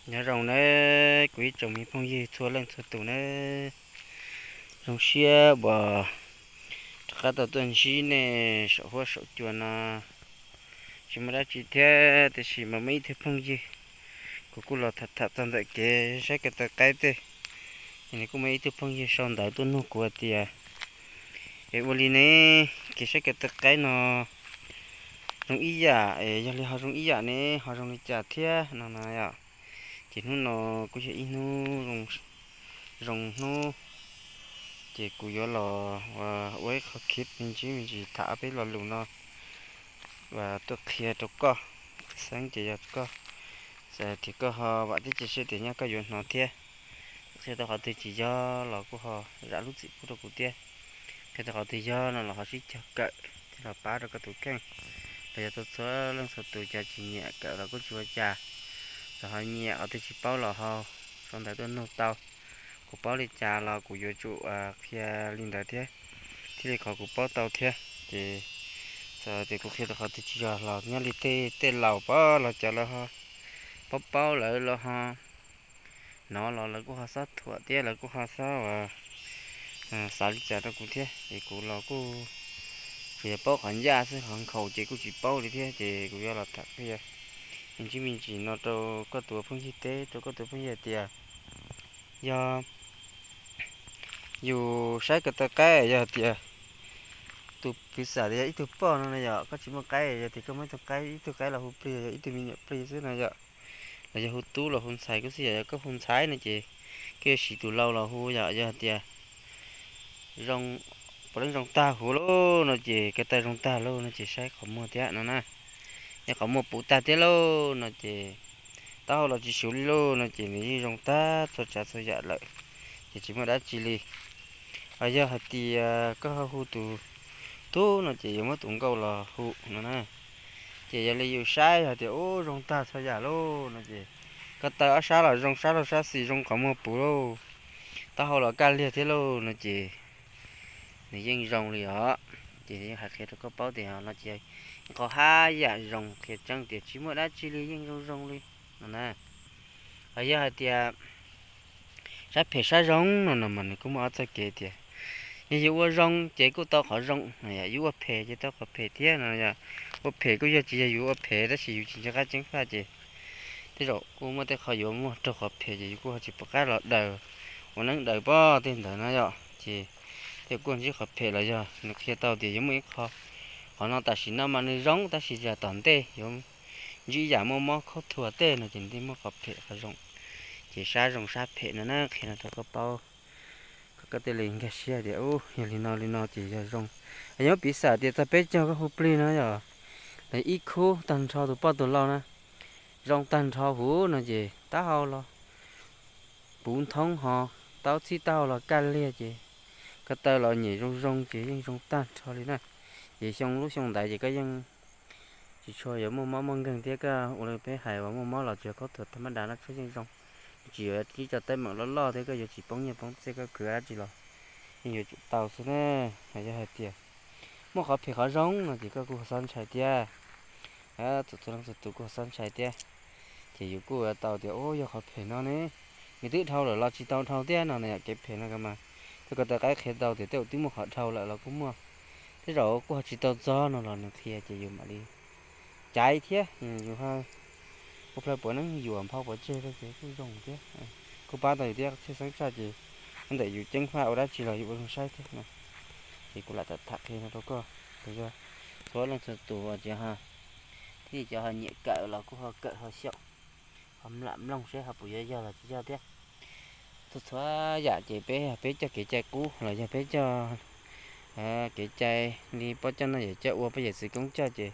Nyob zoo nawb kuv ib tsoom me phooj ywg txhua leej txhua tus nawb. Zoo siab uas rov qab tau tuaj ntsib nej saum huab saum cua no. Tsis muaj dab tsi thiab, tiam sis mas muaj ib tug phooj ywg, kuv kuj los tham tham txog ntawm kev saib ko taw qaib tej, es nws kuj muaj ib tug phooj ywg sau ntawv tuaj nug kuv hais tias, es ua li ne, kev saib ko taw qaib no zoo ib yam, es yog li ho zoo ib yam ne ho zoo li cas thiab no na yom. Ces hnub no kuj yog ib hnub zoo hnub, ces kuv yuav los ua ib qho clip me ntsis me ntsis tham ob peb lo lus no uas tuaj qhia rau koj. Xeeb ces yog koj, txawm tias koj ho vam thiab cia siab tias nyaj koj yuav hnov thiab. Qhia tau qhov twg tsis yog los kuj ho zam lub txim pub rau kuv thiab. Qhia tau qhov twg yog no los ho sib cog kawm thiab los pab rau koj tus kheej. Los yog txhua txhua leej txhua tus, cov tsis nyiam kawm los kuj tsis ua cas, txawm ho nyiam qhov twg tsis paub los ho sau ntawv tuaj nug tau. Kuv paub li cas los kuv yuav tsum qhia li ntawd thiab, thiaj li qhov kuv paub tau thiab. Ces txawm tias kuv qhia rau qhov twg tsis yog los nyob li tej tej laus pab los cov lawv ho paub paub lawv los ho hnov los lawv kuj ho xob thuam thiab lawv kuj ho xob uas xav li cas rau kuv thiab. Ces kuv los kuj tsuas yog paub qhov ncaj xwb, qhov nkhaus ces kuj tsis paub li thiab. Ces kuv yuav los tham qhia me ntsis me ntsis no rau koj tus phooj ywg teb, rau koj tus phooj ywg hais tias yog yus saib ko taw qaib, yog tias tus piv xam tias yog ib tug poj no na yom, koj tsis muaj qaib, yog tias koj muaj ib tug qaib, ib tug qaib los hu plig, yog ib tug me nyuam plig xwb no yom, los yog hu tub los hu ntxhais kuj xij yam, yog koj hu ntxhais no ces koj yuav siv tus laus los hu yom. Yog tias zoo, puav leej zoo tag huv lauj no ces ko taw zoo tag lauj no ces saib qhov muag thiab no na. Yog qhov muag puv tag thiab lauj no ces taub hau los tsis suv li lauj no ces nws yeej zoo tag txhua tsav txhua yam lawm, ces tsis muaj dab tsi li. Ho yog hais tias koj hu tus tub no ces yuav muab tus nkauj los hu no na. Ces yog li yus saib hais tias ub zoo tag txhua yam lauj no ces ko taw ob sab los zoo, sab laug sab xis zoo, qhov muag puv lauj, taub hau los kaj liag thiab lauj no ces nws yeej zoo li os. Ces hais qhia rau koj paub tias no ces qhov haj yam zoo, qhia tseeb tias tsis muaj dab tsi li, yeej zoo zoo li no na. Ho yog hais tias sab phem sab zoo no no mas nws kuj muaj ob txoj kev tias yog yus ua zoo ces kuj tau qhov zoo, yus ua phem ces tau qhov phem thiab no. Yog ua phem kuj yog tsis yog yus ua phem tab sis yus tsis nco qab ceev faj ces tej zaum kuj muaj tej qho yuav muaj raug qhov phem ces yus kuj ho tsis pom qab los daws ua neeb daws pob tej ntawd na yom. Ces tej kuj ntsib qhov phem los yog nws qhia tau tias yuav muaj ib qho, qhov no tam sim no mas nws zoo tab sis yog tom ntej yuav ntsib yam muaj mob khaub thuas tej no ces nws thiaj muaj qhov phem qhov zoo. Ces sab zoo sab phem no na qhia no rau koj paub, kom koj thiaj li nkag siab tias ub yog li no li no ces yog zoo. Yog piv xam tias txog peb caug koj hu plig no yog ib khub tag nrho tus poj tus lau na, zoo tag nrho huv no ces taub hau los puv nthoob ho, taub txhib taub hau los kaj liag ces ko taw los nyem zoo zoo ces yeej zoo tag nrho li na. Ces xyoo lub xyoo ntawd ces koj yeej tsis tshua yuav muaj mob muaj nkeeg thiab, koj ua li peb hais uas muaj mob los tsis yog khaub thuas tag mab das no tsuas yeej zoo. Tsis yuav tib co teeb meem loj loj thiab koj yuav tsis poob nyiaj poob txiaj, koj khwv dab tsi los yeej yuav tsum tau xwb na. Yog hais tias muaj qhov phem qhov zoo no ces koj kuj xob ntshai thiab. Txhua txhua leej txhua tus kuj xob ntshai thiab. Ces yus kuj tau tias ub yog qhov phem no ne, nws twb dhau lawm los tsis tau dhau thiab no na yom. Kev phem no mas txoj ko taw qaib qhia tau tias tej zaum twb muaj qhov dhau lawm los kuj muaj, tej zaum kuj ho tsis tau txog no los nws qhia ces yus mam li caiv thiab. Yus ua plaws puav neeb yuam nphau puav tseg rau ces kuj zoo thiab, kuj pab tau yus thiab. Tshwj xeeb tshaj ces ntawm yus ceev faj ua dab tsi los yus ua zoo saib thiab na. Ces kuv lam tham tham qhia no rau koj, yog txhua leej txhua tus uas tsis ho, thiab cov ho nyiam kawm los kuj ho kawm ho xyaum, ho lam mloog seb ho puas yuav yog los tsis yog thiab. Txhua txhua yam ces peb, peb coj kev cai qub los yog peb coj kev cai li poj coj noj yawm coj ua poj yawm txwv koob coj ces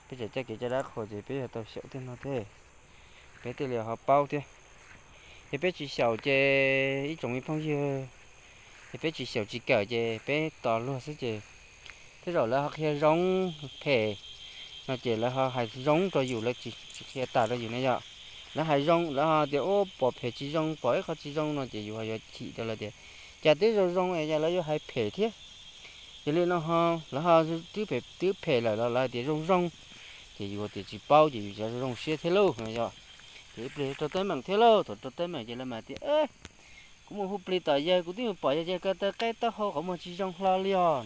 peb tseem coj kev cai dab qhuas ces peb yuav tau xyaum tej no thiab, peb thiaj li ho paub thiab. Yog peb tsis xyaum ces ib tsoom me phooj ywg, yog peb tsis xyaum tsis kawm ces peb tos luag xwb ces tej zaum lawv ho qhia zoo phem no ces lawv ho hais zoo rau yus, lawv tsis qhia tas rau yus na yom. Lawv hais zoo, lawv ho tias ub pom phem tsis zoo, pom ib qho tsis zoo no ces yus ho yuav chim rau lawv tias cas twb zoo zoo es cas lawv yuav hais phem thiab. Yog li no ho lawv ho twb phem lawm los lawv tias zoo zoo, ces yus tias tsis paub ces yus tseem zoo zoo siab thiab lauj no yom. Ces ib pliag rau teeb meem thiab lauj, thaum rau teeb meem ces lawv mam tias, kuv mus hu plig tom yawg, kuv twb mus pom yawg ces ko taw qaib taub hau qhov muag tsis zoo hlo li os.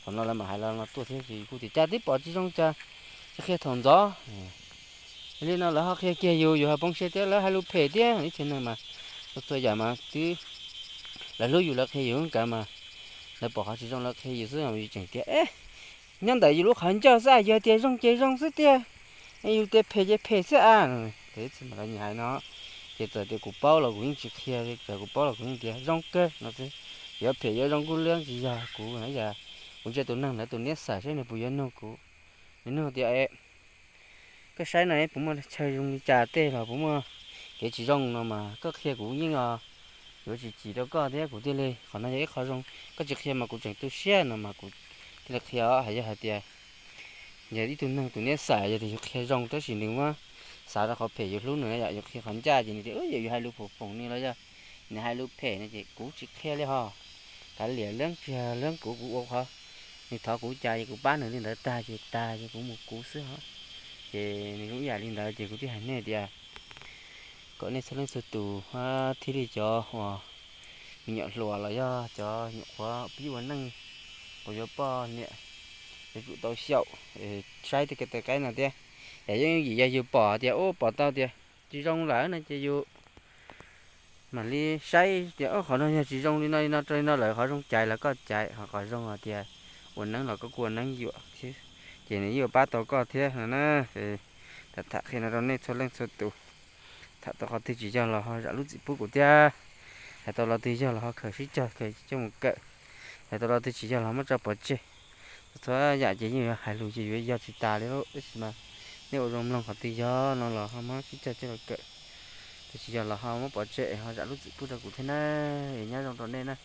Thaum no lawv mam hais los no tuaj thiab ces kuv tias cas twb pom tsis zoo cas, tsis qhia thaum ntxov. Li no lawv ho qhia kiag yus, yus ho poob siab thiab lawv hais lus phem thiab. Ib txhia neeg mas txhua yam mas twb lawv hlub yus lawv qhia yus kav mas lawv pom qhov tsis zoo lawv qhia yus xwb, yus tseem tias nyob ntawm yus lub qhov ncauj xwb, yus tias zoo ces zoo xwb tiag, yus tias phem ces phem xwb a. Ib txhia mas lawv hais no, ces txawm tias kuv paub los kuv yeej tsis qhia, txawm kuv paub los kuv yeej tias zoo kawg no xwb. Yuav phem yuav zoo kuj leej tsis yog kuv na, yog kuv ntsia tus neeg ntawd tus niab xav seb nws puas yuav nug kuv. Nws nug tias koj saib no puas muaj chaw zoo li cas tej los puas muaj kev tsis zoo no mas koj qhia kuv yeej yuav tsis chim rau koj thiab kuv thiaj li, qhov no yog ib qho zoo, koj tsis qhia mas kuv tseem tu siab no mas kuv thiaj li qhia os. Yog hais tias yog ib tug neeg tus niab xav yog tias yus qhia zoo tab sis nws muab xav rau qhov phem yus hlub nws yom, yus qhia qhov ncaj ces nws tias yog yus hais lus phem phem nws los yog nws hais lus phem no ces kuv tsis qhia li ho. Kav liam leej tsis yog leej kuv, kuv ua qhov nws thov kuv cas ces kuv pab nws li ntawd tag ces tag ces kuv mus kuv xwb ho. Ces nws ib yam li ntawd ces kuv thiaj hais nej tias kom nej txhua leej txhua tus thiaj li cov uas me nyuam hluas los yog cov nyuam qhuav pib ua neej, uas yuav poj niam, yuav tsum tau xyaum saib tej ko taw qaib no thiab. Yam yooj yim yog yus pom tias ub pom tau tias tsis zoo lawm no ces yus mam li saib tias qhov no yog tsis zoo li no li no rau li no lawm, qhov zoo caiv los koj caiv, ho qhov zoo hais tias ua neeb los koj kuj ua neeb yuam thiab, ces nws yeej yuav pab tau koj thiab no na. Tham tham qhia no rau nej txhua leej txhua tus. Tham tau qhov twg tsis yog los ho zam lub txim pub kuv thiab. Hais tau lo twg yog los ho khaws sib cog khaws coj mus kawm. Hais tau lo twg tsis yog los muab tso pov tseg. Txhua yam ces yeej yuav hais lus ces yuav yog tsis tas li lauj, tab sis mas nej ua zoo mloog qhov twg yog no los ho muab sib cog coj los kawm. Twg tsis yog los ho muab pov tseg ho zam lub txim pub rau kuv thiab na. Nyob zoo rau nej na.